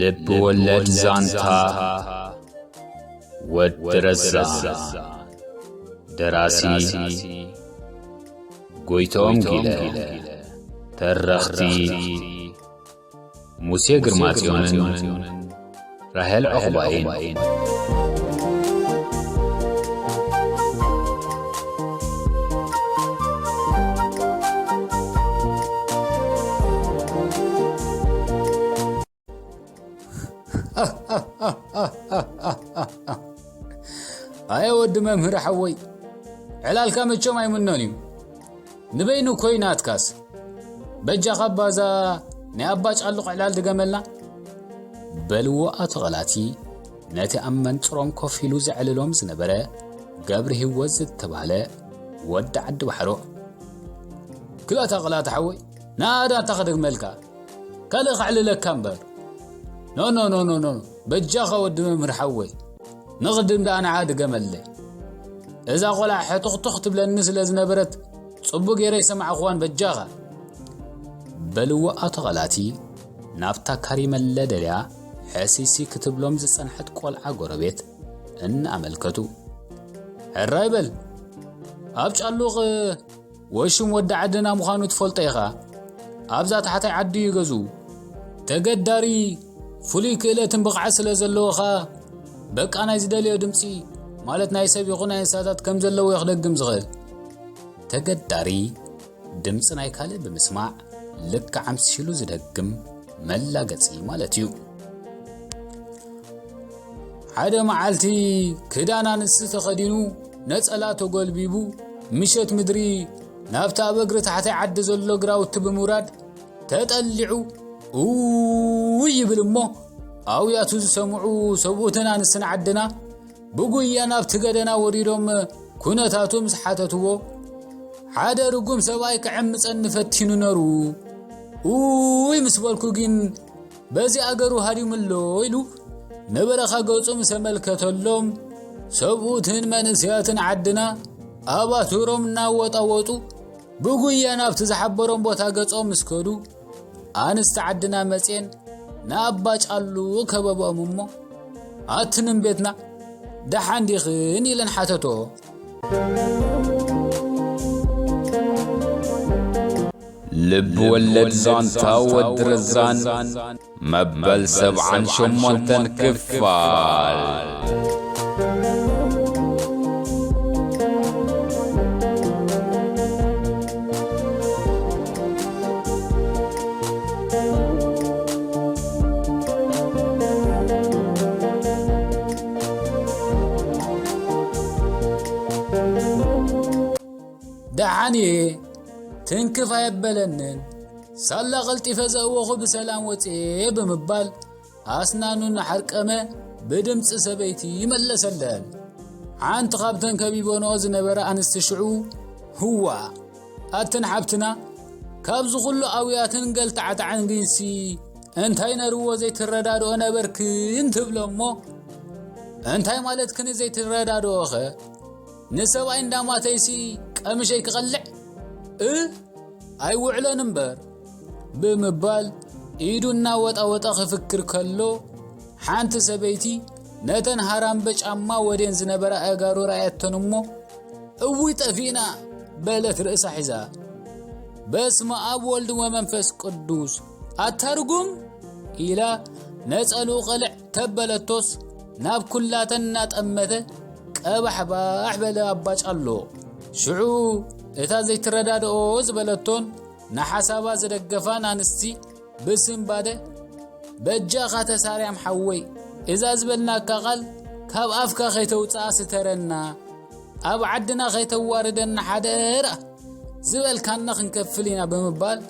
ልብ ወለድ ዛንታ ወዲ ረዛ። ደራሲ ጎይቶም ጊለ። ተረኽቲ ሙሴ ግርማጽዮንን ራሄል ዑቕባይን። ኣየ ወዲ መምህር ሓወይ፣ ዕላልካ መቸም ኣይምኖን እዩ። ንበይኑ ኮይናትካስ፣ በጃኻ ባዛ ናይ ኣባ ጫሉቕ ዕላል ድገመልና። በልዎ ኣቶ ቐላቲ ነቲ ኣብ መንጽሮም ኮፍ ኢሉ ዘዕልሎም ዝነበረ ገብረ ህይወት ዝተባህለ ወዲ ዓዲ ባሕሮ። ክላታ ቐላቲ ሓወይ፣ ናዳ እንታ ክድግመልካ፣ ካልእ ከዕልለካ እምበር። ኖ፣ ኖ፣ ኖ፣ ኖ፣ ኖ። በጃኻ ወዲ መምህር ሓወይ፣ ንቕድም ደኣ ንዓ ድገመለይ። እዛ ቖልዓ ሕቱኽቱኽ ትብለኒ ስለ ዝነበረት፣ ጽቡቕ ገይረ ኣይሰማዕኩዋን በጃኻ። በልዎ ኣቶ ቐላቲ ናብታ ካሪመለ ደልያ ሕሲሲ ክትብሎም ዝጸንሐት ቆልዓ ጎረቤት እናኣመልከቱ። ሕራይ በል፣ ኣብ ጫሉቕ ወሽም ወዲ ዓድና ምዃኑ ትፈልጦ ኢኻ። ኣብዛ ታሕታይ ዓዲ እዩ ገዝኡ። ተገዳሪ፣ ፍሉይ ክእለትን ብቕዓት ስለ ዘለዎ ኸኣ፣ በቃ ናይ ዝደለዮ ድምጺ፣ ማለት ናይ ሰብ ይኹን ናይ እንስሳታት ከም ዘለዎ እዩ ክደግም ዝኽእል። ተገዳሪ፣ ድምጺ ናይ ካልእ ብምስማዕ፣ ልክዕ ኣምሲሉ ዝደግም መላገጺ ማለት እዩ። ሓደ መዓልቲ ክዳን ኣንስቲ ተኸዲኑ፣ ነጸላ ተጎልቢቡ፣ ምሸት ምድሪ ናብቲ ኣብ እግሪ ታሕታይ ዓዲ ዘሎ ግራውቲ ብምውራድ፣ ተጠሊዑ፣ እውይ ይብል እሞ፣ ኣውያቱ ዝሰምዑ ሰብኡትን ኣንስትን ዓድና፣ ብጉያ ናብቲ ገደና ወሪዶም ኩነታቱ ምስ ሓተትዎ፣ ሓደ ርጉም ሰብኣይ ክዕምጸኒ ፈቲኑ ነሩ። ኡይ ምስ በልኩ ግን በዚ ኣገሩ ሃዲሙ ኣሎ ኢሉ ንበረኻ ገጹ ምስ ኣመልከተሎም፣ ሰብኡትን መንእሰያትን ዓድና ኣባትሮም እናወጣወጡ ብጉያ ናብቲ ዝሓበሮም ቦታ ገጾም ምስ ከዱ፣ ኣንስቲ ዓድና መጽየን ንኣባ ጫሉ ከበብኦም እሞ፣ ኣትንን ቤትና ደሓን ዲኽን ኢለን ሓተቶ። ልብ ወለድ ዛንታ ወዲ ረዛን መበል ሰብዓን ሸሞንተን ክፋል። ደሓን እየ፣ ትንክፍ ኣየበለንን፣ ሳላ ቀልጢፈ ዘእወኹ ብሰላም ወፅየ ብምባል ኣስናኑ እናሓርቀመ ብድምፂ ሰበይቲ ይመለሰለን። ሓንቲ ካብተን ከቢበንኦ ዝነበራ ኣንስቲ ሽዑ፣ ህዋ፣ ኣትን ሓብትና፣ ካብዚ ኩሉ ኣውያትን ገልታዕታዕን ግንሲ እንታይ ነርዎ ዘይትረዳድኦ ነበርክን ትብሎ እሞ፣ እንታይ ማለትክን ዘይትረዳድኦኸ? ንሰብኣይ እንዳማተይሲ ቀምሸይ ክቐልዕ? እ? ኣይውዕሎን እምበር፣ ብምባል ኢዱ እናወጣወጠ ክፍክር ከሎ፣ ሓንቲ ሰበይቲ ነተን ሃራምበ ጫማ ወዴን ዝነበራ ኣእጋሩ ረኣየቶን እሞ፣ እውይ ጠፊእና በለት ርእሳ ሒዛ። በስመ ኣብ ወልድ ወመንፈስ ቅዱስ፣ ኣታ ርጉም ኢላ ነጸልኡ ቐልዕ ተበለቶስ፣ ናብ ኩላተን እናጠመተ ቀባሕባሕ በለ ኣባ ጫሎ። ሽዑ እታ ዘይትረዳድኦ ዝበለቶን ንሓሳባ ዝደገፋን ኣንስቲ ብስንባደ፣ በጃኻ ተሳርያም ሓወይ፣ እዛ ዝበልናካ ቃል ካብ ኣፍካ ከይተውጽኣ ስተረና። ኣብ ዓድና ከይተዋርደና ሓደራ፣ ዝበልካና ክንከፍል ኢና ብምባል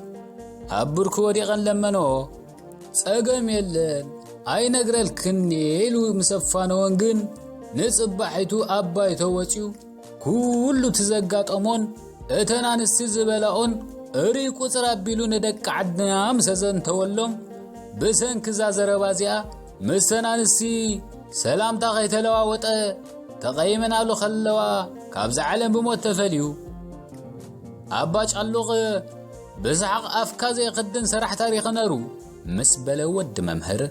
ኣብ ብርኩ ወዲቐን ለመንኦ። ጸገም የለን፣ ኣይነግረልክን ኢሉ ምስ ኣፋነወን ግን፣ ንጽባሒቱ ኣብ ባይቶ ወጺኡ ኩሉ እቲ ዘጋጠሞን እተን ኣንስቲ ዝበላኦን እርይ ቁጽር ኣቢሉ ንደቂ ዓድና ምስ ኣዘንተወሎም፣ ብሰንኪ እዛ ዘረባ እዚኣ ምስተን ኣንስቲ ሰላምታ ከይተለዋወጠ ተቐይመናሉ ከለዋ ካብዛ ዓለም ብሞት ተፈልዩ። ኣባ ጫሉቕ ብሰሓቕ ኣፍካ ዘይኽድን ሰራሕ ታሪኽ ነሩ ምስ በለ ወዲ መምህር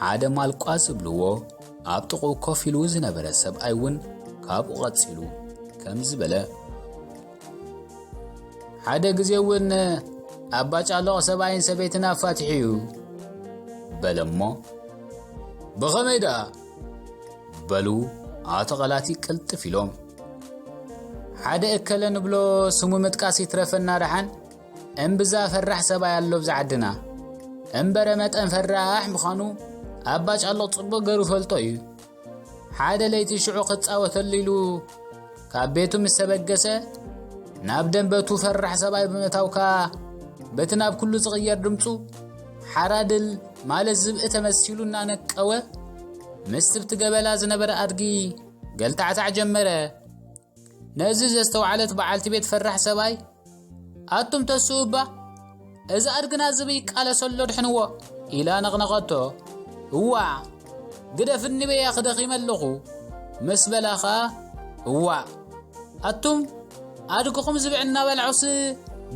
ሓደ ማልቋ ዝብልዎ ኣብ ጥቕኡ ኮፍ ኢሉ ዝነበረ ሰብኣይ እውን ካብኡ ቐጺሉ ከምዚ በለ። ሓደ ግዜ እውን ኣባ ጫሎቕ ሰብኣይን ሰበይትን ኣፋቲሑ እዩ በለ እሞ፣ ብኸመይ ደኣ? በሉ ኣቶ ቐላቲ ቅልጥፍ ኢሎም። ሓደ እከለ ንብሎ ስሙ ምጥቃስ ይትረፈና ደሓን፣ እምብዛ ፈራሕ ሰብኣይ ኣሎ ብዛ ዓድና። እምበረ መጠን ፈራሕ ምዃኑ ኣባ ጫሎቕ ጽቡቕ ገይሩ ይፈልጦ እዩ። ሓደ ለይቲ ሽዑ ክጻወተሉ ኢሉ ካብ ቤቱ ምስ ተበገሰ፣ ናብ ደንበቱ ፈራሕ ሰብኣይ ብምእታውካ፣ በቲ ናብ ኩሉ ዝቕየር ድምጹ፣ ሓራድል ማለት ዝብኢ ተመሲሉ እናነቀወ፣ ምስ ትብቲ ገበላ ዝነበረ ኣድጊ ገልታዕታዕ ጀመረ። ነዚ ዘስተውዓለት በዓልቲ ቤት ፈራሕ ሰብኣይ፣ ኣቱም ተስኡ እባ፣ እዚ ኣድግና ዝብኢ ይቃለሰ ኣሎ ድሕንዎ፣ ኢላ ነቕነቐቶ። እዋዕ፣ ግደፍኒ በያኺ ደኺመ ኣለኹ፣ ምስ በላ ኸኣ፣ እዋዕ፣ ኣቱም ኣድግኹም ዝብኢ እናበልዖስ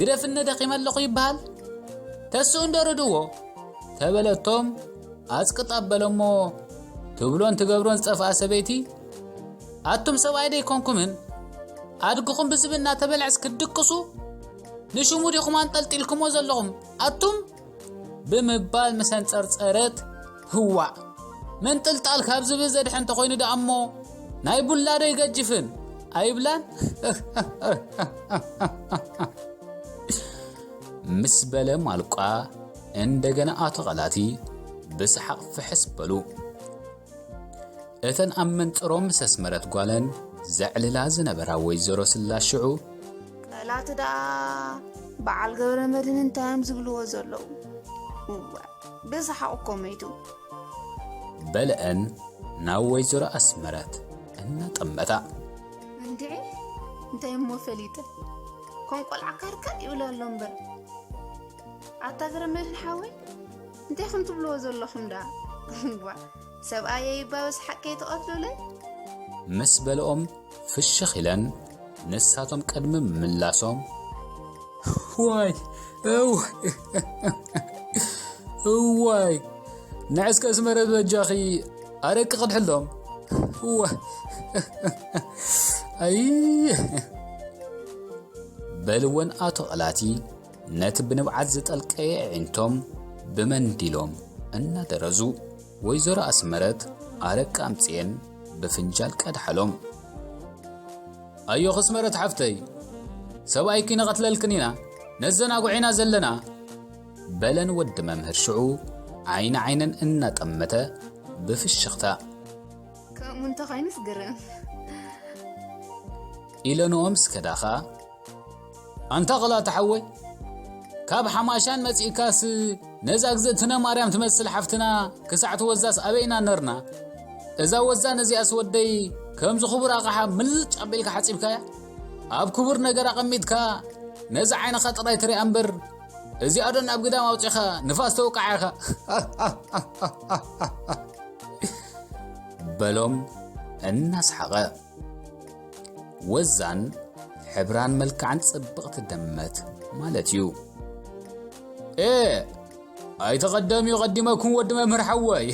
ግደፍኒ ደኺመ ኣለኹ ይበሃል? ተስኡ እንዶ ርድእዎ፣ ተበለቶም። ኣጽቅጥ ኣበለሞ ትብሎን ትገብሮን ዝጠፍኣ ሰበይቲ፣ ኣቱም ሰብኣይ ደይኮንኩምን? ኣድግኹም ብዝብኢ እናተበልዐስ ክትድቅሱ ንሽሙ ዲኹም ኣንጠልጢልኩሞ ዘለኹም ኣቱም? ብምባል ምስ ኣንጸርጸረት፣ ህዋእ፣ ምንጥልጣል ካብ ዝብኢ ዘድሕን እንተኾይኑ ደኣ እሞ ናይ ቡላ ዶ ይገጅፍን ኣይብላን? ምስ በለ ማልቋ እንደገና ኣቶ ቐላቲ ብሰሓቕ ፍሕስ በሉ። እተን ኣብ መንጽሮም ምስ ኣስመረት ጓለን ዘዕልላ ዝነበራ ወይዘሮ ስላሽ ሽዑ፣ ቀላቲ ደኣ በዓል ገብረ መድህን እንታይ እዮም ዝብልዎ ዘለዉ? እወ፣ ብሰሓቕ እኮ መይቱ። በለአን ናብ ወይዘሮ ኣስመረት እናጠመታ። እንድዒ እንታይ እሞ ፈሊጠ፣ ከም ቆልዓ ካርካር ይብል ኣሎ እምበር። ኣታ ገብረ መድህን ሓወይ፣ እንታይ ከም ትብልዎ ዘለኹም ደኣ? እዋ፣ ሰብኣየይ ይባበስ ሓቀይ ትቐትሉለይ? ምስ በልኦም ፍሽኽ ኢለን ንሳቶም ቅድሚ ምምላሶም፣ ዋይ፣ እዋይ፣ እዋይ፣ ንዕስከ ኣስመረት በጃኺ ኣረቂ ቅድሕሎም። እዋ፣ ኣይ፣ በልወን ኣቶ ቐላቲ ነቲ ብንብዓት ዝጠልቀየ ኣዒንቶም ብመንዲሎም እናደረዙ፣ ወይዘሮ ኣስመረት ኣረቂ ኣምጽኤን ብፍንጃል ቀድሓሎም። ኣዮኺ ኣስመረት ሓፍተይ፣ ሰብኣይኪ ንቐትለልክን ኢና፣ ነዘናጉዕ ኢና ዘለና፣ በለን ወዲ መምህር ሽዑ ዓይኒ ዓይነን እናጠመተ ብፍሽኽታ። ከምኡ እንተኾይኑስ ግርም። ኢለንኦ ምስ ከዳ ኸኣ፣ ኣንታ ቐላቲ ሓወይ፣ ካብ ሓማሻን መጺእካስ ነዛ እግዝእትነ ማርያም ትመስል ሓፍትና ክሳዕ ትወዛስ ኣበይ ኢና ነርና? እዛ ወዛን እዚኣስ ወደይ ከምዚ ክቡር ኣቕሓ ምልጭ ኣቢልካ ሓጺብካያ? ኣብ ክቡር ነገር ኣቐሚጥካ ነዛ ዓይንኻ ጥራይ ትሪኣ እምበር፣ እዚኣ ዶ ናብ ግዳም ኣውጺኻ ንፋስ ተውቅዓ ኢኻ? በሎም እናሰሓቐ። ወዛን ሕብራን መልክዓን ጽብቕቲ ደመት ማለት እዩ። ኤ፣ ኣይተቐደምዩ ቀዲመኩም ወዲ መምህር ሓወይ።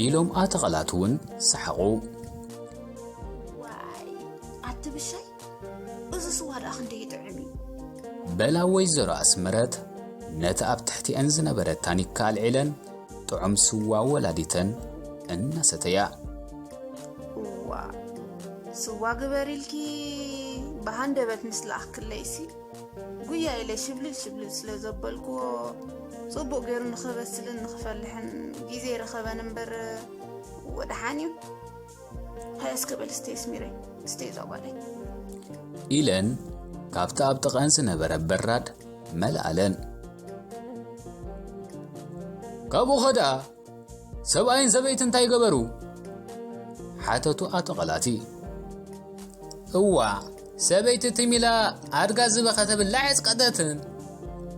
ኢሎም ኣተቐላት እውን ሰሓቑ። ዋይ፣ ኣቲ ብሻይ፣ እዚ ስዋ ደኣ ክንደይ ይጥዕም እዩ። በላ ወይዘሮ ኣስመረት ነቲ ኣብ ትሕቲአን ዝነበረ ታኒካ ኣልዒለን ጥዑም ስዋ ወላዲተን እናሰተያ። እዋ፣ ስዋ ግበር ኢልኪ ብሃንደበት ምስ ለኣኽክለይሲ፣ ጉያ ኢለ ሽብልል ሽብልል ስለ ዘበልክዎ፣ ጽቡቕ ገይሩ ንኽበስልን ንኽፈልሕን ግዜ ይረኸበን እምበር፣ ወደሓን እዩ። ሃየ እስከ በል ስተይ ስሚረይ፣ ስተይ እዛ ጓለይ። ኢለን ካብቲ ኣብ ጥቐን ዝነበረ በራድ መልኣለን። ካብኡ ኸ ደኣ ሰብኣይን ሰበይቲ እንታይ ገበሩ? ሓተቱ ኣቶ ቐላቲ። እዋ፣ ሰበይቲ ትም ኢላ ኣድጋ ዝበኸ ተብላዕ የጽቀጠትን።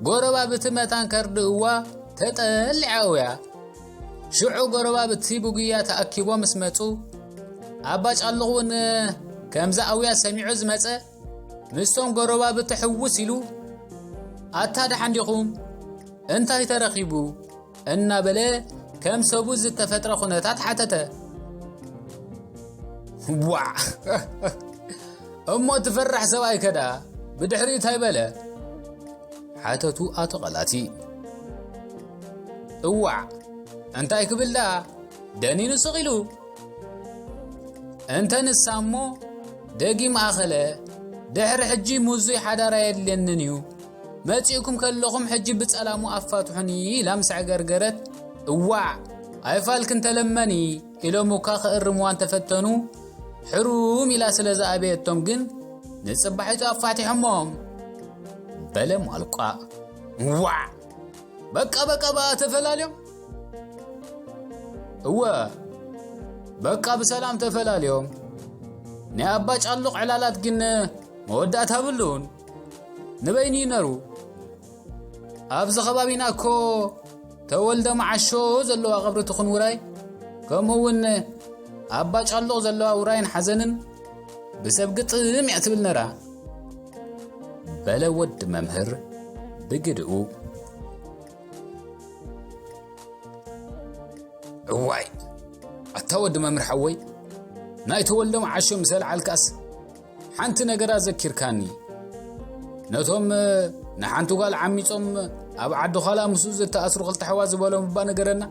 ጎረባብቲ መታን ከርድእዋ ተጠሊዓ እውያ። ሽዑ ጎረባብቲ ብጉያ ተኣኪቦም ምስ መጹ፣ ኣባ ጫሉቕ እውን ከምዛ ኣውያ ሰሚዑ ዝመጸ፣ ምስቶም ጎረባብቲ ሕውስ ኢሉ፣ ኣታ ደሓን ዲኹም? እንታይ ተረኺቡ? እናበለ ከም ሰቡ ዝተፈጥረ ኩነታት ሓተተ። ዋዕ! እሞ ትፈራሕ ሰብኣይ ከዳ ብድሕሪ እንታይ በለ? ሓተቱ ኣቶ ቐላቲ። እዋዕ! እንታይ ክብል ደኣ? ደኒኑ ስቕ ኢሉ። እንተ ንሳ እሞ ደጊም ኣኸለ፣ ድሕሪ ሕጂ ምዙይ ሓዳር ኣየድልየንን እዩ። መጺእኩም ከለኹም ሕጂ ብጸላሙ ኣፋትሑኒ ኢላ ምስ ኣዕገርገረት፣ እዋዕ! ኣይፋልክን ተለመኒ ኢሎም እኳ ክእርምዋ እንተፈተኑ፣ ሕሩም ኢላ ስለ ዝኣበየቶም ግን ንጽባሒቱ ኣፋቲሖሞም። በለ ሟልቋ። ዋዕ! በቃ በቃ በኣ ተፈላልዮም? እወ፣ በቃ ብሰላም ተፈላልዮም። ናይ ኣባ ጫሉቕ ዕላላት ግን መወዳእታ ብሉን። ንበይኑ ይነሩ። ኣብዚ ከባቢና እኮ ተወልደ መዓሾ ዘለዋ ቀብሪ ትኹን ውራይ፣ ከምኡ እውን ኣባ ጫሉቕ ዘለዋ ውራይን ሓዘንን ብሰብ ግጥም እያ ትብል ነራ። በለ ወዲ መምህር ብግድኡ። እዋይ፣ ኣታ ወዲ መምህር ሓወይ፣ ናይ ተወልደ መዓሾ ምስ ኣልዓልካስ ሓንቲ ነገር ኣዘኪርካኒ። ነቶም ንሓንቲ ጓል ዓሚጾም ኣብ ዓዲ ዃላ ምስኡ ዝተኣስሩ ክልተ ኣሕዋት ዝበሎም እባ ንገረና።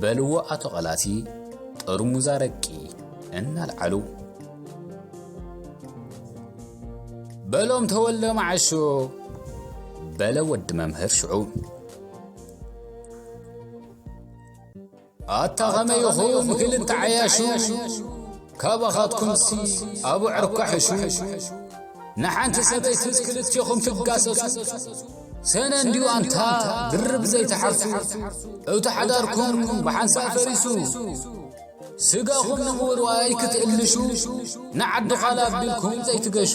በልዎ ኣቶ ቐላቲ ጠርሙዝ ኣረቂ እናልዓሉ። በሎም ተወልደ መዓሾ፣ በለ ወዲ መምህር ሽዑ። ኣታ ከመይ ይኹን ክልተ ዓያሹ፣ ካባኻትኩምሲ ኣብኡ ዕርኳ ሕሹ። ንሓንቲ ሰበይትስ ክልቴኹም ትጋሰሱ። ሰነ እንድዩ ኣንታ ድርብ ዘይትሓርሱ። እቲ ሓዳርኩም ብሓንሳእ ፈሪሱ። ስጋኹም ንምውርዋይ ክትእልሹ፣ ንዓዲ ዃላ ኣቢልኩም ዘይትገሹ።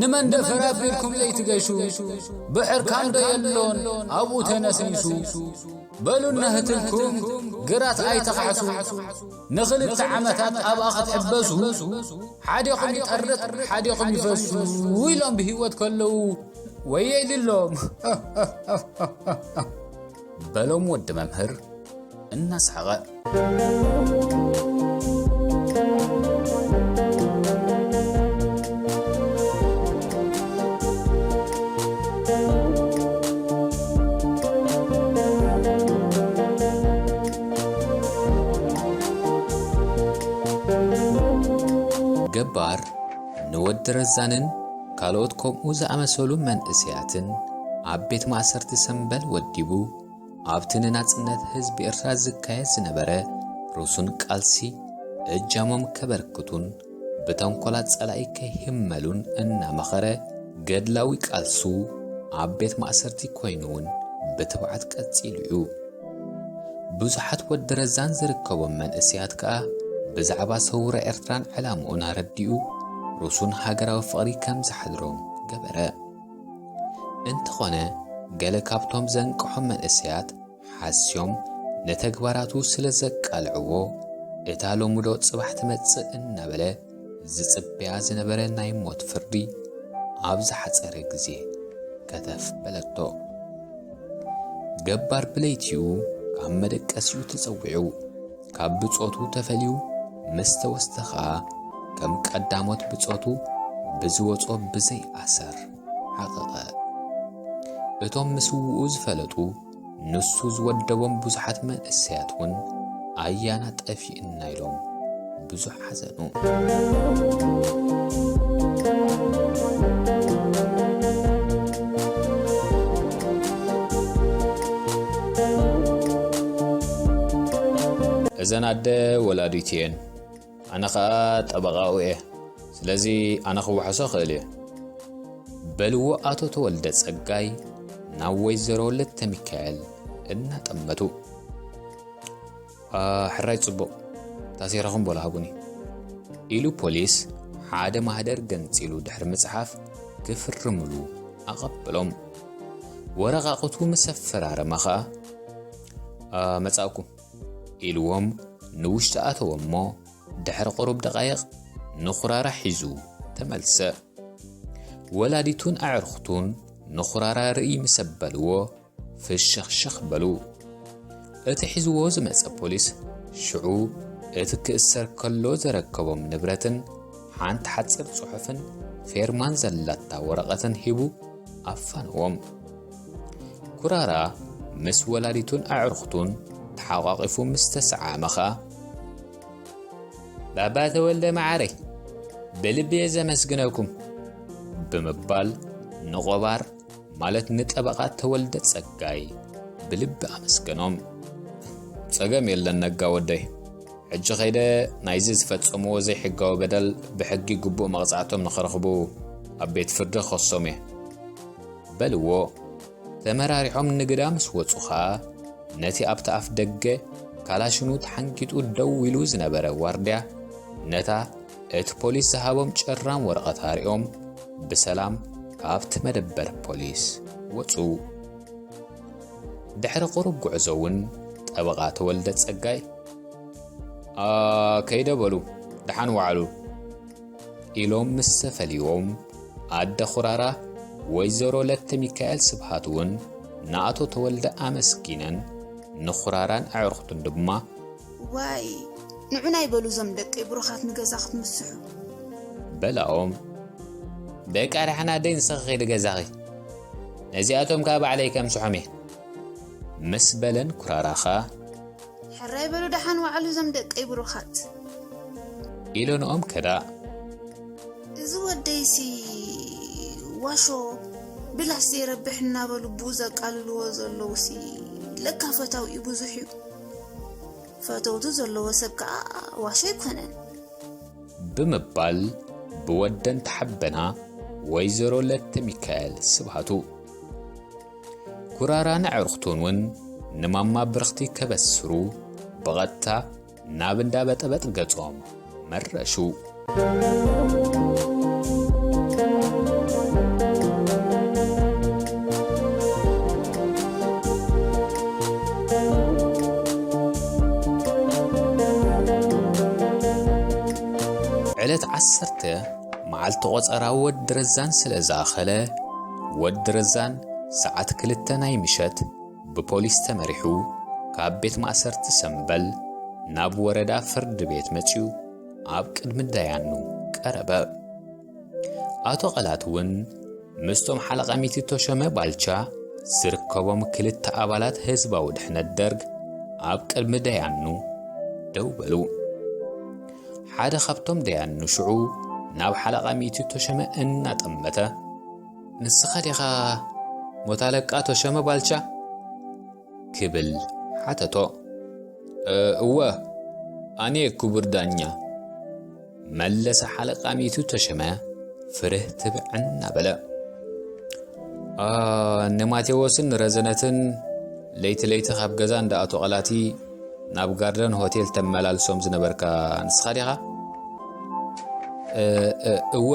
ንመንደፈር ኣቢልኩም ዘይትገሹ። ብሕርካም ዶ የሎን ኣብኡ ተነስኒሱ። በሉ እነህትልኩም ግራት ኣይተኻሕሱ። ንኽልተ ዓመታት ኣብኣ ክትሕበሱ፣ ሓዴኹም ይጠርጥ፣ ሓዴኹም ይፈሱ ኢሎም ብህይወት ከለዉ ወየይ ልሎም። በሎም ወዲ መምህር እናሰሓቐ። ገባር ንወዲ ረዛንን ካልኦት ከምኡ ዝኣመሰሉ መንእሰያትን ኣብ ቤት ማእሰርቲ ሰምበል ወዲቡ፣ ኣብቲ ንናጽነት ህዝቢ ኤርትራ ዝካየድ ዝነበረ ርሱን ቃልሲ እጃሞም ከበርክቱን ብተንኮላት ጸላኢ ከይህመሉን እናመኸረ፣ ገድላዊ ቃልሱ ኣብ ቤት ማእሰርቲ ኮይኑ'ውን ብትብዓት ቀጺሉ እዩ። ብዙሓት ወዲ ረዛን ዝርከቦም መንእሰያት ከኣ ብዛዕባ ሰውራ ኤርትራን ዕላምኡን ኣረዲኡ፣ ርሱን ሃገራዊ ፍቕሪ ከም ዝሓድሮም ገበረ። እንተኾነ፣ ገለ ካብቶም ዘንቅሖም መንእሰያት ሓስዮም ንተግባራቱ ስለ ዘቃልዕዎ፣ እታ ሎሚ ዶ ጽባሕ ትመጽእ እናበለ ዝጽበያ ዝነበረ ናይ ሞት ፍርዲ ኣብ ዝሓጸረ ግዜ ከተፍ በለቶ። ገባር ብለይቲኡ ካብ መደቀሲኡ ተጸዊዑ፣ ካብ ብጾቱ ተፈልዩ ምስ ተወስተ ኸኣ፣ ከም ቀዳሞት ብጾቱ ብዝወጾ ብዘይ ኣሰር ሓቐቐ። እቶም ምስውኡ ዝፈለጡ፣ ንሱ ዝወደቦም ብዙሓት መንእሰያት እውን ኣያና ጠፊእና ኢሎም ብዙሕ ሓዘኑ። እዘን ኣደ ወላዲቱ እየን፣ ኣነ ኸኣ ጠበቓኡ እየ። ስለዚ ኣነ ክወሓሶ እኽእል እየ። በልዎ ኣቶ ተወልደ ጸጋይ ናብ ወይዘሮ ወለተ ሚካኤል እናጠመቱ። "ኣ፣ ሕራይ ጽቡቕ፣ ታሴራኹም በሉ ሃቡኒ" ኢሉ ፖሊስ ሓደ ማህደር ገንጺሉ ድሕሪ ምጽሓፍ ክፍርምሉ ኣቐበሎም። ወረቓቕቱ ምስ ኣፈራረመ ኸኣ፣ "ኣ፣ መጻእኩም" ኢልዎም ንውሽጢ ኣተወ እሞ ድሕሪ ቁሩብ ደቓይቕ ንኹራራ ሒዙ ተመልሰ። ወላዲቱን ኣዕርኽቱን ንኹራራ ርእይ ምስ ኣበልዎ ፍሽኽሽኽ በሉ። እቲ ሒዝዎ ዝመጸ ፖሊስ ሽዑ እቲ ክእሰር ከሎ ዘረከቦም ንብረትን ሓንቲ ሓጺር ጽሑፍን ፌርማን ዘላታ ወረቐትን ሂቡ ኣፋነዎም። ኩራራ ምስ ወላዲቱን ኣዕሩኽቱን ተሓቋቒፉ ምስ ተሰዓመ ኸኣ፣ "ባባ ተወልደ መዓረይ፣ ብልቢ እየ ዘመስግነኩም" ብምባል ንቆባር፣ ማለት ንጠበቓ ተወልደ ጸጋይ ብልቢ ኣመስገኖም። "ጸገም የለን ነጋ ወደይ፣ ሕጂ ኸይደ ናይዚ ዝፈጸምዎ ዘይሕጋዊ በደል ብሕጊ ግቡእ መቕጻዕቶም ንኽረኽቡ ኣብ ቤት ፍርዲ ክኸሶም እየ" በልዎ። ተመራሪሖም ንግዳ ምስ ወጹ ኸኣ፣ ነቲ ኣብቲ ኣፍ ደገ ካላሽኑ ተሓንጊጡ ደው ኢሉ ዝነበረ ዋርድያ፣ ነታ እቲ ፖሊስ ዝሃቦም ጭራም ወረቐት ኣሪኦም፣ ብሰላም ካብቲ መደበር ፖሊስ ወጹ። ድሕሪ ቁሩብ ጉዕዞ እውን ጠበቓ ተወልደ ጸጋይ፣ "ኣ፣ ከይደ በሉ፣ ደሓን ወዓሉ" ኢሎም ምስ ተፈልይዎም፣ ኣደ ኹራራ ወይዘሮ ለተ ሚካኤል ስብሃት እውን ንኣቶ ተወልደ ኣመስጊነን ንኹራራን ኣዕሩኽቱን ድማ፣ "ዋይ፣ ንዑና ኣይበሉ እዞም ደቀይ ብሩኻት ንገዛ ክትምስሑ" በላኦም። "በቃ ደሓን ኣደይ፣ ንስኺ ኺዲ ገዛኺ፣ ነዚኣቶም ከኣ ባዕለይ ከምስሖም እየ" ምስ በለን፣ ኩራራ ኸኣ፣ "ሕራይ በሉ፣ ደሓን ዋዕሉ እዞም ደቀይ ብሩኻት" ኢለንኦም ከዳ። "እዚ ወደይሲ ዋሾ ብላሽ ዘይረብሕ እናበሉ ብኡ ዘቃልልዎ ዘለውሲ ለካ ፈታዊ እዩ፣ ብዙሕ እዩ። ፈተውቱ ዘለዎ ሰብ ከኣ ዋሾ ኣይኮነን" ብምባል ብወደን ተሓበና ወይዘሮ ለተ ሚካኤል ስብሃቱ። ኩራራን ኣዕሩኽቱን እውን ንማማ ብርኽቲ ከበስሩ ብቐጥታ ናብ እንዳ በጠበጥ ገጾም መረሹ። ዕለት ዓሰርተ መዓልቲ ቆጸራ ወዲ ረዛን ስለ ዝኣኸለ፣ ወዲ ረዛን ሰዓት ክልተ ናይ ምሸት ብፖሊስ ተመሪሑ ካብ ቤት ማእሰርቲ ሰምበል ናብ ወረዳ ፍርዲ ቤት መጺኡ ኣብ ቅድሚ ዳያኑ ቀረበ። ኣቶ ቐላት እውን ምስቶም ሓለቓ ሚቲ ተሾመ ባልቻ ዝርከቦም ክልተ ኣባላት ህዝባዊ ድሕነት ደርግ ኣብ ቅድሚ ዳያኑ ደው በሉ። ሓደ ካብቶም ዳያኑ ሽዑ ናብ ሓለቓ ሚቲ ተሾመ እናጠመተ፣ "ንስኻ ዲኻ ሞት ኣለቃ ተሾመ ባልቻ?" ክብል ሓተቶ። "እ፣ እወ፣ ኣነ ክቡር ዳኛ" መለሰ ሓለቓ ሚቱ ተሸመ ፍርህ ትብዕ እናበለ። "ኣ፣ ንማቴዎስን ንረዘነትን ለይቲ ለይቲ ካብ ገዛ እንዳ ኣቶ ቐላቲ ናብ ጋርደን ሆቴል ተመላልሶም ዝነበርካ ንስኻ ዲኻ?" "እ፣ እ፣ እወ፣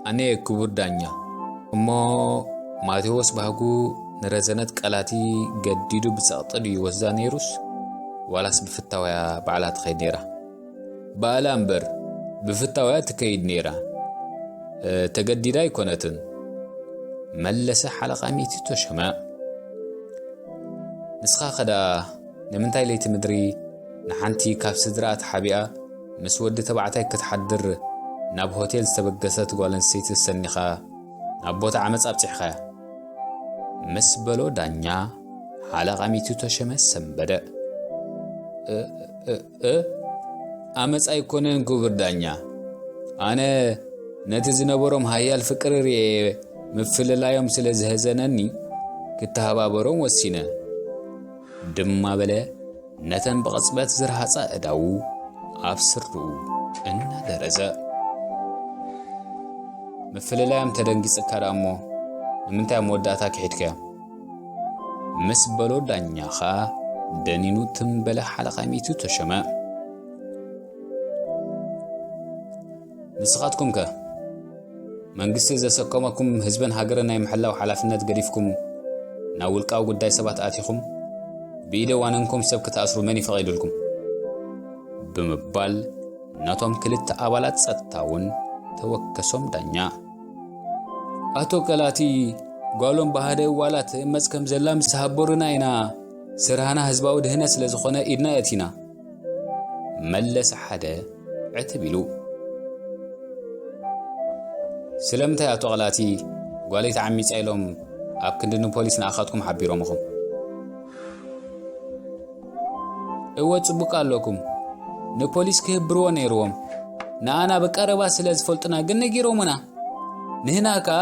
ኣነ ክቡር ዳኛ። እሞ ማቴዎስ ባህጉ ንረዘነት ቀላቲ ገዲዱ ብጸቕጢ ድዩ ይወስዳ ነይሩስ ዋላስ ብፍታውያ ባዕላ ትኸይድ ነይራ?" "ባዕላ እምበር ብፍታውያ ትከይድ ነይራ፣ እ፣ ተገዲዳ ኣይኮነትን" መለሰ ሓለቓ ሚቲ ተሸመ። "ንስኻ ከ ደኣ ንምንታይ ለይቲ ምድሪ ንሓንቲ ካብ ስድራኣ ተሓቢኣ ምስ ወዲ ተባዕታይ ክትሓድር ናብ ሆቴል ዝተበገሰት ጓል ኣንስተይቲ ሰኒኻ ናብ ቦታ ዓመጻ ኣብጺሕኻያ?" ምስ በሎ ዳኛ ሓለቓ ሚቱ ተሸመ ሰንበደ። "እ፣ እ፣ እ፣ ዓመጻ ኣይኮነን ክቡር ዳኛ። ኣነ ነቲ ዝነበሮም ሃያል ፍቅሪ ርእየ ምፍልላዮም ስለ ዝህዘነኒ ክተሃባበሮም ወሲነ" ድማ በለ ነተን ብቕጽበት ዝረሃጻ ኣእዳዉ ኣብ ስርኡ እናደረዘ። "ምፍልላዮም ተደንጊጽካ ደኣ እሞ ንምንታይ ኣብ መወዳእታ ክሒድካዮም?" ምስ በሎ ዳኛ ኸኣ ደኒኑ ትም በለ ሓለቓ ሚቱ ተሸመ። "ንስኻትኩም ከ መንግስቲ ዘሰከመኩም ህዝብን ሃገርን ናይ ምሕላው ሓላፍነት ገዲፍኩም ናብ ውልቃዊ ጉዳይ ሰባት ኣቲኹም ብኢደ ዋነንኩም ሰብ ክትኣስሩ መን እዩ ፈቒዱልኩም?" ብምባል ነቶም ክልተ ኣባላት ጸጥታ እውን ተወከሶም ዳኛ። "ኣቶ ቀላቲ ጓሎም ብሃደ ዋላ ትእመጽ ከም ዘላ ምስ ሃበሩና ኢና ስራህና ህዝባዊ ድህነት ስለ ዝኾነ ኢድና የእቲና። መለሰ ሓደ ዕትብ ኢሉ። ስለምንታይ ኣቶ ቐላቲ ጓለይ ተዓሚጻ ኢሎም ኣብ ክንዲ ንፖሊስ ንኣኻትኩም ሓቢሮምኹም? እወ ጽቡቅ ኣለኩም። ንፖሊስ ክህብርዎ ነይርዎም። ንኣና ብቀረባ ስለ ዝፈልጡና ግን ነጊሮሙና። ንህና ከኣ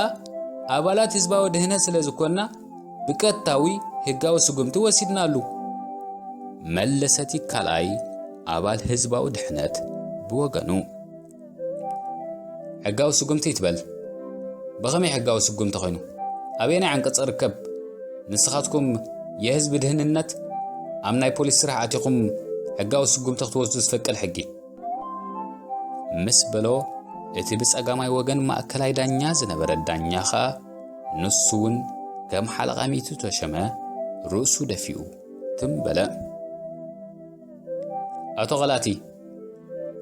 ኣባላት ህዝባዊ ድህነት ስለ ዝኾንና ብቀጥታዊ ህጋዊ ስጉምቲ ወሲድናሉ። መለሰቲ ካልኣይ ኣባል ህዝባዊ ድሕነት ብወገኑ። ሕጋዊ ስጉምቲ ይትበል። ብኸመይ ሕጋዊ ስጉምቲ ኮይኑ? ኣበየናይ ዓንቀጽ ርከብ? ንስኻትኩም የህዝቢ ድህንነት ኣብ ናይ ፖሊስ ስራሕ ኣቲኹም ሕጋዊ ስጉምቲ ክትወስዱ ዝፈቅድ ሕጊ? ምስ በሎ፣ እቲ ብጸጋማይ ወገን ማእከላይ ዳኛ ዝነበረ ዳኛ ኸኣ ንሱ እውን ከም ሓለቓ ሚእቲ ተሸመ ርእሱ ደፊኡ ትም በለ። ኣቶ ቐላቲ፣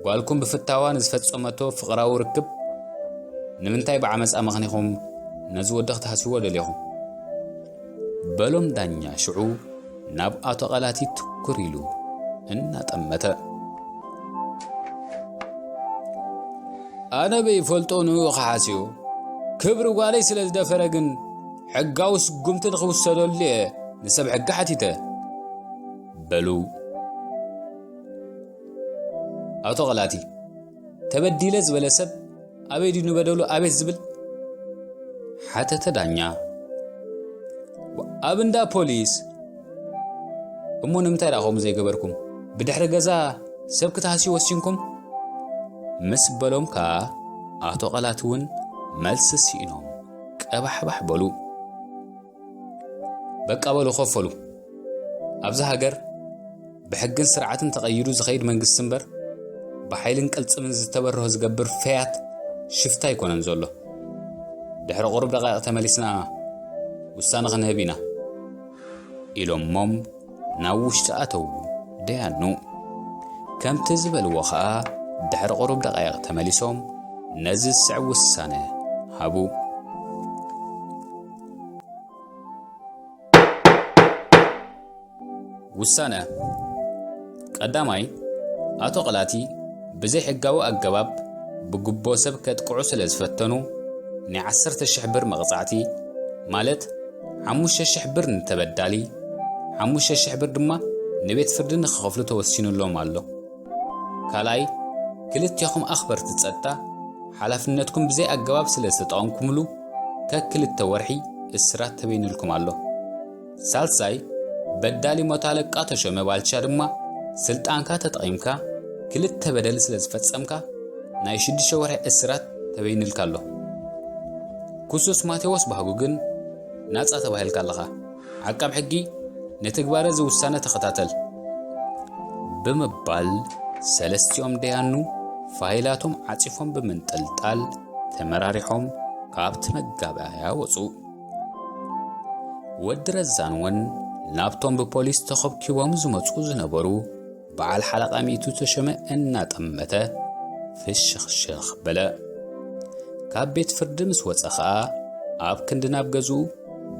ጓልኩም ብፍታዋ ንዝፈጸመቶ ፍቕራዊ ርክብ ንምንታይ ብዓመጻ መኽኒኹም ነዚ ወዲ ክትሃስይዎ ደሊኹም? በሎም ዳኛ ሽዑ ናብ ኣቶ ቐላቲ ትኩር ኢሉ እናጠመተ። ኣነ በይፈልጦ ንኡ ክሓስዮ፣ ክብሪ ጓለይ ስለ ዝደፈረ ግን ሕጋዊ ስጉምቲ ንኽውሰደሉ እየ ንሰብ ሕጊ ሓቲተ። በሉ ኣቶ ቐላቲ። ተበዲለ ዝበለ ሰብ ኣበይ ድዩ ንበደሉ ኣቤት ዝብል? ሓተተ ዳኛ። ኣብ እንዳ ፖሊስ። እሞ ንምንታይ ደኣ ከምኡ ዘይገበርኩም? ብድሕሪ ገዛ ሰብ ክትሃስዩ ወሲንኩም? ምስ በሎም ከኣ ኣቶ ቐላቲ እውን መልሲ ስኢኖም ቀባሕባሕ በሉ። በቃ በሉ ኮፈሉ። ኣብዚ ሃገር ብሕግን ስርዓትን ተቐይዱ ዝኸይድ መንግስቲ እምበር ብሓይልን ቅልጽምን ዝተበርሆ ዝገብር ፈያት ሽፍታ ኣይኮነን ዘሎ። ድሕሪ ቁሩብ ደቃይቕ ተመሊስና ውሳነ ክንህብ ኢና። ኢሎሞም ናብ ውሽጢ ኣተዉ ደያኑ። ከምቲ ዝበልዎ ኸኣ ድሕሪ ቁሩብ ደቃይቕ ተመሊሶም ነዚ ዝስዕብ ውሳነ ሃቡ። ውሳነ ቀዳማይ፣ ኣቶ ቐላቲ ብዘይሕጋዊ ኣገባብ ብጉቦ ሰብ ከጥቅዑ ስለ ዝፈተኑ፣ ናይ ዓሰርተ ሽሕ ብር መቕጻዕቲ፣ ማለት ሓሙሽተ ሽሕ ብር ንተበዳሊ፣ ሓሙሽተ ሽሕ ብር ድማ ንቤት ፍርዲ ንኽኸፍሉ ተወሲኑሎም ኣሎ። ካልኣይ፣ ክልቴኹም ኣኽበርቲ ጸጥታ ሓላፍነትኩም ብዘይ ኣገባብ ስለ ዝተጠቐምኩምሉ፣ ከክልተ ወርሒ እስራት ተበይንልኩም ኣሎ። ሳልሳይ፣ በዳሊ ሞት ኣለቃ ተሾመ ባልቻ ድማ ስልጣንካ ተጠቒምካ ክልተ በደል ስለ ዝፈጸምካ ናይ ሽዱሽተ ወርሒ እስራት ተበይንልካ ኣሎ። ክሱስ ማቴዎስ ባህጉ ግን ናጻ ተባሂልካ ኣለኻ። ዓቃብ ሕጊ ንትግባረ እዚ ውሳነ ተኸታተል። ብምባል ሰለስቲኦም ደያኑ ፋይላቶም ዓጺፎም ብምንጥልጣል ተመራሪሖም ካብቲ መጋባእያ ወጹ። ወዲ ረዛን እውን ናብቶም ብፖሊስ ተኸብኪቦም ዝመጹ ዝነበሩ በዓል ሓለቓ ሚእቱ ተሸመ እናጠመተ ፍሽኽሽኽ በለ። ካብ ቤት ፍርዲ ምስ ወጸ ኸኣ ኣብ ክንዲ ናብ ገዝኡ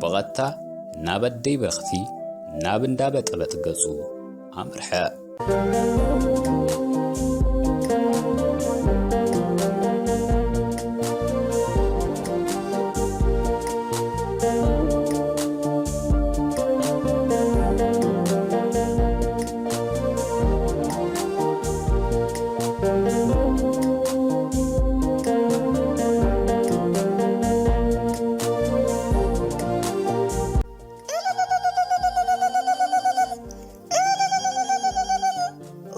ብቐጥታ ናብ ኣደይ በረኽቲ ናብ እንዳ በጠበጥ ገጹ ኣምርሐ።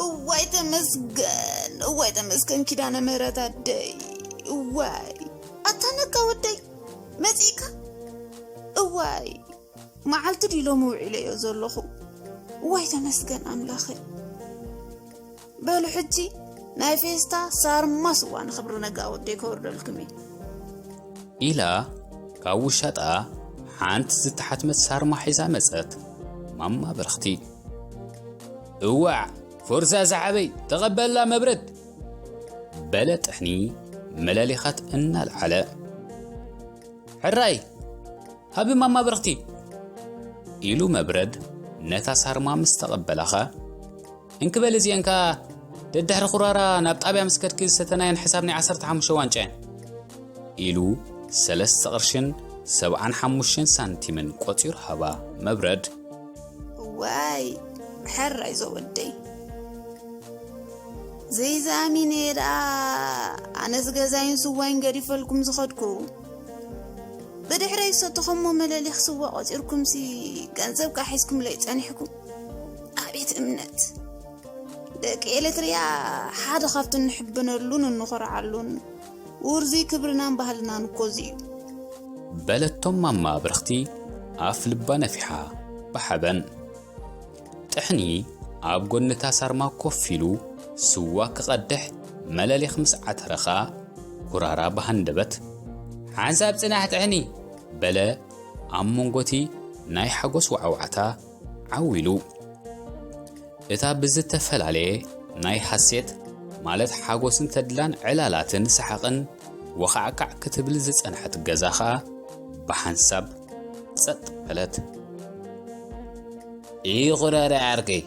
እዋይ ተመስገን፣ እዋይ ተመስገን ኪዳነ ምህረት ኣደይ። እዋይ ኣታ ነጋ ወደይ መጺእካ። እዋይ መዓልቲ ድዩ ሎሚ ውዒለዮ ዘለኹ? እዋይ ተመስገን ኣምላኸይ። በሉ ሕጂ ናይ ፌስታ ሳርማ ስዋ ንኽብሪ ነጋ ወደይ ከወርደልኩም እየ። ኢላ ካብ ውሻጣ ሓንቲ ዝተሓትመት ሳርማ ሒዛ መጸት። ማማ በረኽቲ። እዋዕ ፎርሳ ሰሓበይ ተቐበላ መብረድ። በለ ጥሕኒ መለሊኻት እናልዓለ። ሕራይ "ኣቢ ማማ ብርኽቲ!" ኢሉ መብረድ ነታ ሳርማ ምስ ተቐበላኸ፣ "እንክበል እዚአን ከኣ ደድሕሪ ኩራራ ናብ ጣብያ ምስ ከድኪ ዝሰተናየን ሕሳብ ናይ ዓሰርተ ሓሙሽተ ዋንጫ እየን" ኢሉ ሰለስተ ቅርሽን ሰብዓን ሓሙሽተን ሳንቲምን ቆጺሩ ሃባ። መብረድ፣ "ዋይ፣ ሕራይ ዘወደይ። ዘይዛሚነ ደኣ ኣነስ ገዛይን ስዋይን ገዲፈልኩም ዝኸድኩ። ብድሕረይ ዝሰተኸሞ መለሊኽ ስዋ ቆጺርኩምሲ ገንዘብ ከኣ ሒዝኩምለይ ጸኒሕኩም። ኣቤት እምነት! ደቂ ኤለትርያ ሓደ ካብቲ እንሕበነሉን እንኾርዓሉን ውርዙይ ክብርናን ባህልናን እኮ እዚ እዩ" በለቶም ማማ ብርኽቲ ኣፍ ልባ ነፊሓ ብሓበን። ጥሕኒ ኣብ ጎኒ እታ ሳርማ ኮፍ ኢሉ ስዋ ክቐድሕ መለሊኽ ምስ ዓተረ ኸኣ፣ ኩራራ ብሃንደበት፣ "ሓንሳብ ጽናሕ ጥሕኒ!" በለ። ኣብ መንጎቲ ናይ ሓጎስ ዋዕዋዕታ ዓው ኢሉ። እታ ብዝተፈላለየ ናይ ሃሴት፣ ማለት ሓጎስን ተድላን ዕላላትን ሰሓቕን ወኻዕካዕ ክትብል ዝጸንሐት ገዛ ኸኣ ብሓንሳብ ጸጥ በለት። "ኢኹረረ ዓርከይ!"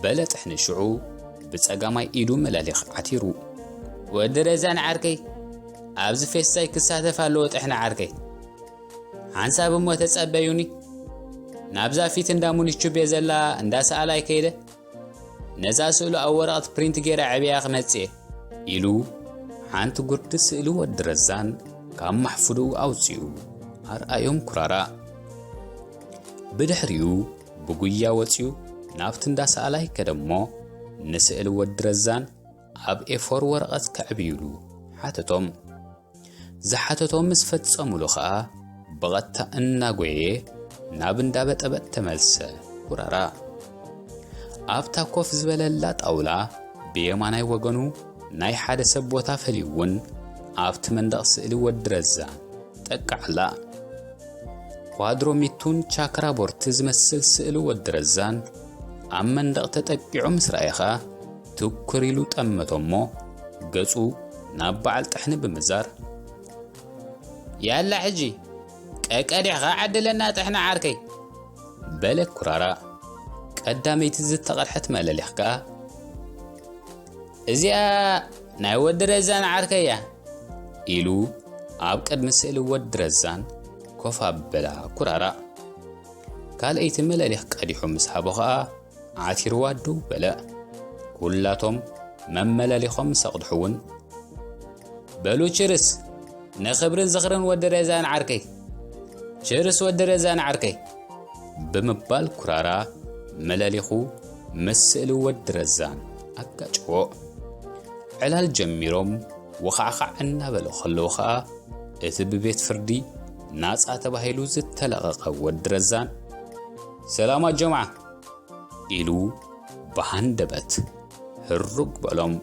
በለ ጥሕኒ ሽዑ ብጸጋማይ ኢዱ መለሊኽ ዓቲሩ። "ወዲ ረዛን ዓርከይ፣ ኣብዚ ፌስታይ ክሳተፍ ኣለዎ ጥሕኒ ዓርከይ። ሓንሳብ እሞ ተጸበዩኒ። ናብዛ ፊት እንዳ ሙኒቹቤ ዘላ እንዳ ሰኣላይ ከይደ፣ ነዛ ስእሉ ኣብ ወረቐት ፕሪንት ገይረ ዕብያ ክመጽእ እየ" ኢሉ ሓንቲ ጉርዲ ስእሊ ወዲ ረዛን ካብ ማሕፉድኡ ኣውጺኡ ኣርኣዮም ኩራራ። ብድሕሪኡ ብጉያ ወጺኡ ናብቲ እንዳ ሰኣላይ ከደሞ፣ ንስእሊ ወዲ ረዛን ኣብ ኤፎር ወረቐት ከዕብዩሉ ሓተቶም። ዝሓተቶም ምስ ፈጸሙሉ ኸኣ፣ ብቐጥታ እናጎየ ናብ እንዳ በጠበጥ ተመልሰ ኩራራ። ኣብታ ኮፍ ዝበለላ ጣውላ ብየማናይ ወገኑ ናይ ሓደ ሰብ ቦታ ፈልዩ እውን ኣብቲ መንደቕ ስእሊ ወዲ ረዛን ጠቅዓላ። ኳድሮሚቱን ቻክራቦርት ዝመስል ስእሊ ወዲ ረዛን ኣብ መንደቕ ተጠቂዑ ምስ ረኣየ ኸኣ ትኩር ኢሉ ጠመቶ እሞ ገጹ ናብ በዓል ጥሕኒ ብምዛር፣ "ያላ ሕጂ ቀቀዲሕኻ ዓድለና ጥሕኒ ዓርከይ" በለ ኩራራ። ቀዳመይቲ ዝተቐድሐት መለሊኽ ከኣ፣ "እዚኣ ናይ ወዲ ረዛን ዓርከይ እያ" ኢሉ ኣብ ቅድሚ ስእሊ ወዲ ረዛን ኮፍ ኣበላ ኩራራ። ካልኣይቲ መለሊኽ ቀዲሑ ምስ ሃቦ ኸኣ ዓቲርዋ ደው በለ። ኩላቶም መመለሊኾም ምስ ኣቕድሑ እውን፣ "በሉ ችርስ ንኽብርን ዝኽርን ወዲ ረዛን ዓርከይ! ችርስ ወዲ ረዛን ዓርከይ!" ብምባል ኩራራ መለሊኹ ምስ ስእሊ ወዲ ረዛን ኣጋጨዎ። ዕላል ጀሚሮም ወኻዕኻዕ እናበሉ ከለዉ ኸኣ፣ እቲ ብቤት ፍርዲ ናጻ ተባሂሉ ዝተለቐቐ ወዲ ረዛን፣ "ሰላማት ጀምዓ!" ኢሉ ብሃንደበት ህሩግ በሎም።